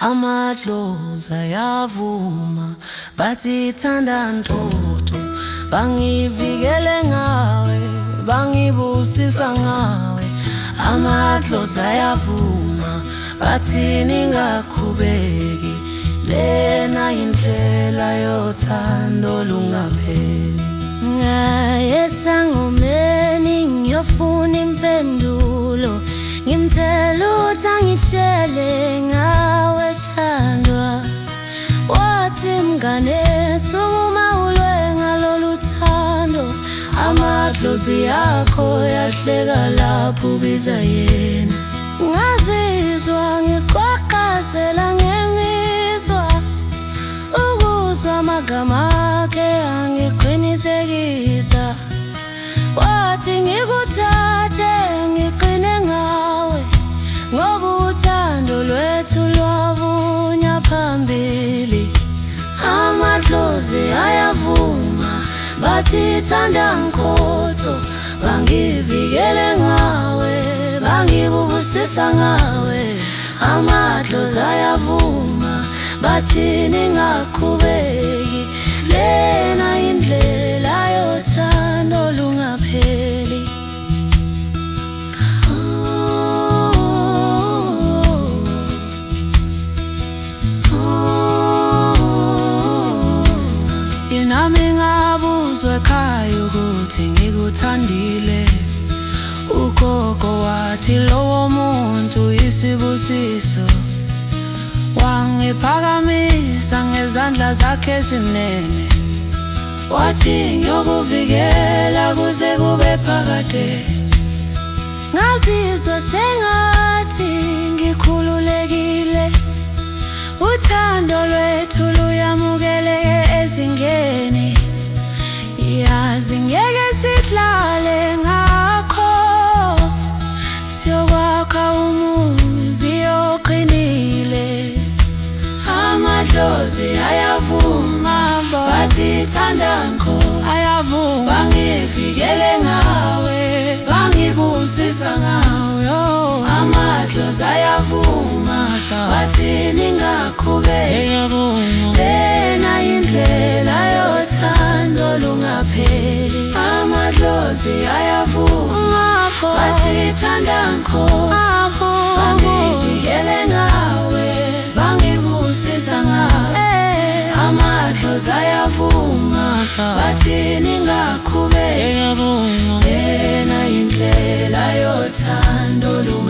Amadlozi ayavuma, bathi thanda ntoto. Bangivikele ngawe, bangibusisa ngawe. Amadlozi ayavuma, bathi ningakhubeki. Lena indlela yothando lungapheli. Ngaya esangomeni ngiyofuna impendulo, ngimtshela ukuthi angitshele ngawe sithandwa. Wathi mngane, sukuma ulwe ngalolu thando. Amadlozi akho yahleka lapho ubiza yena. Ngazizwa ngiqhaqhazela ngemizwa, ukuzwa amagama akhe angiqinisekisa. Wathi ngikuthathe ngiqine ngawe, ngoba uthando lwethu lwavunya phambili. Amadlozi ayavuma, bathi thanda nkhotho. Bangivikele ngawe, bangibusisa ngawe. Amadlozi ayavuma, bathi ningakhubeki. Lena indlela yothando lungapheli. Nami ngabuzwa ekhaya ukuthi ngikuthandile. Ugogo wathi lowo muntu isibusiso. Wangiphakamisa ngezandla zakhe ezimnene, wathi ngiyokuvikela kuze kube phakade. Ngazizwa sengathi ngikhululekile, uthando lwethu luyamukeleke ezingeni. Yazi ngeke sidlale ngakho, siyokwakha umuzi oqinile. Amadlozi ayavuma, bathi thanda nkosi. Ayavuma. Bangivikele ngawe, bangibusisa ngawe. Amadlozi ayavuma, bathi ningakhubeki. Lena indlela yothando lungapheli. Amadlozi ayavuma, bathi thanda nkosi. Bangivikele ngawe, bangibusisa ngawe. Amadlozi ayavuma, bathi ningakhubeki. Lena indlela yothando lungapheli.